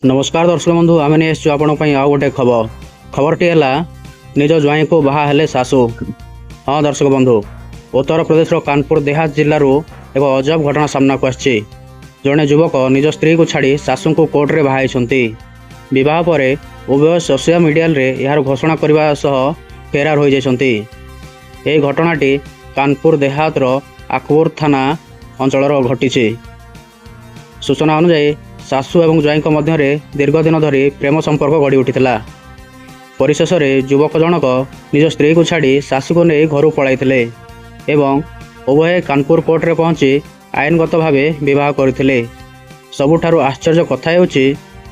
ନମସ୍କାର ଦର୍ଶକ ବନ୍ଧୁ, ଆମେ ନେଇ ଆସିଛୁ ଆପଣଙ୍କ ପାଇଁ ଆଉ ଗୋଟେ ଖବର। ଖବରଟି ହେଲା, ନିଜ ଜ୍ୱାଇଁକୁ ବାହା ହେଲେ ଶାଶୁ। ହଁ ଦର୍ଶକ ବନ୍ଧୁ, ଉତ୍ତରପ୍ରଦେଶର କାନପୁର ଦେହାତ ଜିଲ୍ଲାରୁ ଏକ ଅଜବ ଘଟଣା ସାମ୍ନାକୁ ଆସିଛି। ଜଣେ ଯୁବକ ନିଜ ସ୍ତ୍ରୀକୁ ଛାଡ଼ି ଶାଶୁଙ୍କୁ କୋର୍ଟରେ ବାହା ହୋଇଛନ୍ତି। ବିବାହ ପରେ ଉଭୟ ସୋସିଆଲ ମିଡ଼ିଆରେ ଏହାର ଘୋଷଣା କରିବା ସହ ଫେରାର ହୋଇଯାଇଛନ୍ତି। ଏହି ଘଟଣାଟି କାନପୁର ଦେହାତର ଆକବର ଥାନା ଅଞ୍ଚଳର ଘଟିଛି। ସୂଚନା ଅନୁଯାୟୀ, ଶାଶୁ ଏବଂ ଜ୍ୱାଇଁଙ୍କ ମଧ୍ୟରେ ଦୀର୍ଘ ଦିନ ଧରି ପ୍ରେମ ସମ୍ପର୍କ ଗଢ଼ି ଉଠିଥିଲା। ପରିଶେଷରେ ଯୁବକ ଜଣକ ନିଜ ସ୍ତ୍ରୀକୁ ଛାଡ଼ି ଶାଶୁକୁ ନେଇ ଘରୁ ପଳାଇଥିଲେ ଏବଂ ଉଭୟେ କାନପୁର କୋର୍ଟରେ ପହଞ୍ଚି ଆଇନଗତ ଭାବେ ବିବାହ କରିଥିଲେ। ସବୁଠାରୁ ଆଶ୍ଚର୍ଯ୍ୟ କଥା ହେଉଛି,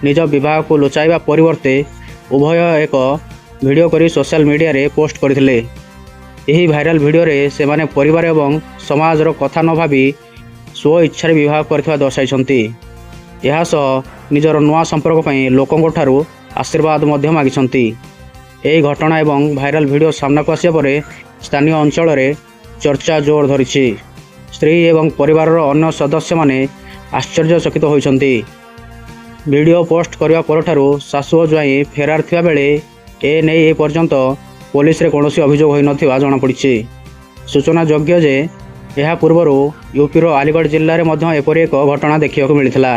ନିଜ ବିବାହକୁ ଲୁଚାଇବା ପରିବର୍ତ୍ତେ ଉଭୟ ଏକ ଭିଡ଼ିଓ କରି ସୋସିଆଲ ମିଡ଼ିଆରେ ପୋଷ୍ଟ କରିଥିଲେ। ଏହି ଭାଇରାଲ ଭିଡ଼ିଓରେ ସେମାନେ ପରିବାର ଏବଂ ସମାଜର କଥା ନ ଭାବି ସ୍ୱ ଇଚ୍ଛାରେ ବିବାହ କରିଥିବା ଦର୍ଶାଇଛନ୍ତି। ଏହା ସହ ନିଜର ନୂଆ ସମ୍ପର୍କ ପାଇଁ ଲୋକଙ୍କଠାରୁ ଆଶୀର୍ବାଦ ମଧ୍ୟ ମାଗିଛନ୍ତି। ଏହି ଘଟଣା ଏବଂ ଭାଇରାଲ ଭିଡ଼ିଓ ସାମ୍ନାକୁ ଆସିବା ପରେ ସ୍ଥାନୀୟ ଅଞ୍ଚଳରେ ଚର୍ଚ୍ଚା ଜୋର ଧରିଛି। ସ୍ତ୍ରୀ ଏବଂ ପରିବାରର ଅନ୍ୟ ସଦସ୍ୟମାନେ ଆଶ୍ଚର୍ଯ୍ୟଚକିତ ହୋଇଛନ୍ତି। ଭିଡ଼ିଓ ପୋଷ୍ଟ କରିବା ପରଠାରୁ ଶାଶୁ ଓ ଜ୍ୱାଇଁ ଫେରାର ଥିବା ବେଳେ ଏ ନେଇ ଏ ପର୍ଯ୍ୟନ୍ତ ପୋଲିସରେ କୌଣସି ଅଭିଯୋଗ ହୋଇନଥିବା ଜଣାପଡ଼ିଛି। ସୂଚନାଯୋଗ୍ୟ ଯେ, ଏହା ପୂର୍ବରୁ ୟୁପିର ଆଲିଗଡ଼ ଜିଲ୍ଲାରେ ମଧ୍ୟ ଏପରି ଏକ ଘଟଣା ଦେଖିବାକୁ ମିଳିଥିଲା।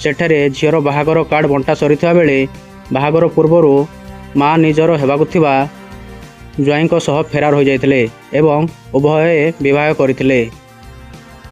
ସେଠାରେ ଝିଅର ବାହାଘର କାର୍ଡ଼ ବଣ୍ଟା ସରିଥିବା ବେଳେ ବାହାଘର ପୂର୍ବରୁ ମା ନିଜର ହେବାକୁ ଥିବା ଜ୍ୱାଇଁଙ୍କ ସହ ଫେରାର ହୋଇଯାଇଥିଲେ ଏବଂ ଉଭୟେ ବିବାହ କରିଥିଲେ।